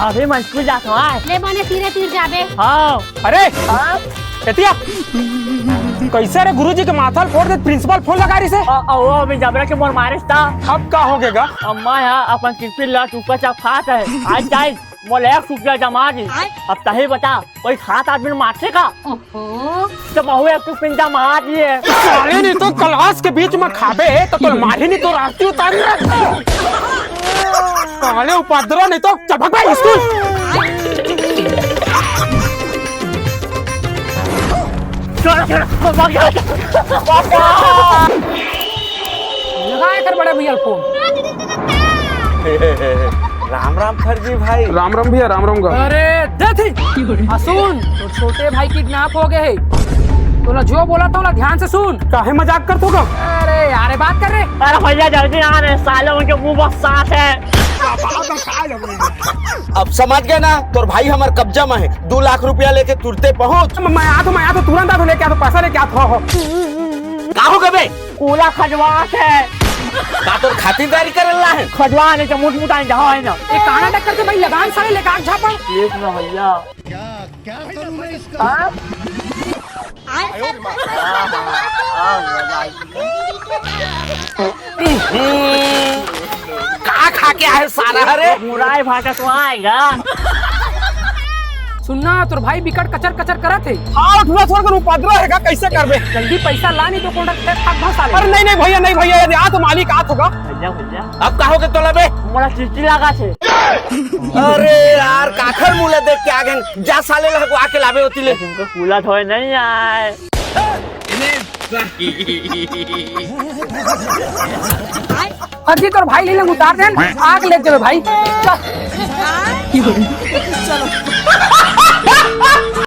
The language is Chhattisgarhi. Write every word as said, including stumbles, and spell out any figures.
अभी मैं स्कूल जात हवं। ले बने, तीरे तीर जाबे। हाँ। अरे, एतिया, कैसे रे गुरुजी के माथा ल फोड़ दे, प्रिंसिपल फोन लगा रही से? अ, अ, वो अभी जबरा के मोर मारिस ता। अब का हो गेगा? अम्मा यहाँ अपन टिफिन ला चुपचाप खात हे। आज जाई, मोला एक रुपया जमा दी। अब तही बता, कोई खात आदमी मारथे का? ओहो। तो महू एक ठो पिंजा मार दिए। साले नहीं तो क्लास के बीच में खाबे तो तोर मारी नहीं तो रास्ती उतारी रहता। साले उपद्रव नहीं तो चल भग भाई स्कूल। चल, चल, भग जा। लगाए कर बड़े भैया फोन। राम राम फर्जी भाई। राम राम भैया, राम राम गा। अरे दे थी। आ सुन, तोर छोटे भाई किडनैप हो गए हे। तोला जो बोला था, ओला ध्यान से सुन। काहे मजाक करत हो गा? अरे यार, बात कर रे। अरे भैया जल्दी आ रे, साले उनके मुंह बहुत साफ है। अब समझ गए ना, तोर भाई हमर कब्जा में है। दो लाख रुपया लेके तुरते पहुंच। मैं, मैं आ तो, मैं आ तो, तुरंत आ तो, लेके आ तो, पैसा लेके आ तो। हो, हो। का हो गबे? कूला खजवात हे। का तोर खातिरदारी करे ला हे? खजवा नहीं तो मुठ मुठा नहीं जाओ है ना। ये काना टक्कर के भाई लगान साले लेके आग झापड़। एक ना भैया। क्या, क्या करूं मैं इसका? हाँ? का खा के आहे सारा रे? मुराई भाटा तो आएगा। सुनना, तोर भाई बिकट कचर कचर करत हे। हाँ, उठवा थोड़ा कर उपद्रव है का, कैसे करबे? जल्दी पैसा ला, नहीं तो कोंडा फेंक भाग भसा ले। अरे नहीं, नहीं भैया, नहीं भैया, ये आ तो मालिक आत होगा। भैया, भैया। अब का हो के तोला बे? मोला चिट्ठी लगा थे। अरे यार, काखर मुला देख के आ गए। जा साले ला को आके लाबे होती ले। तुमको कूला थोड़े नहीं आए। फर्जी तोर भाई ले ले उतार दे, आग ले देवे भाई। चल। चलो।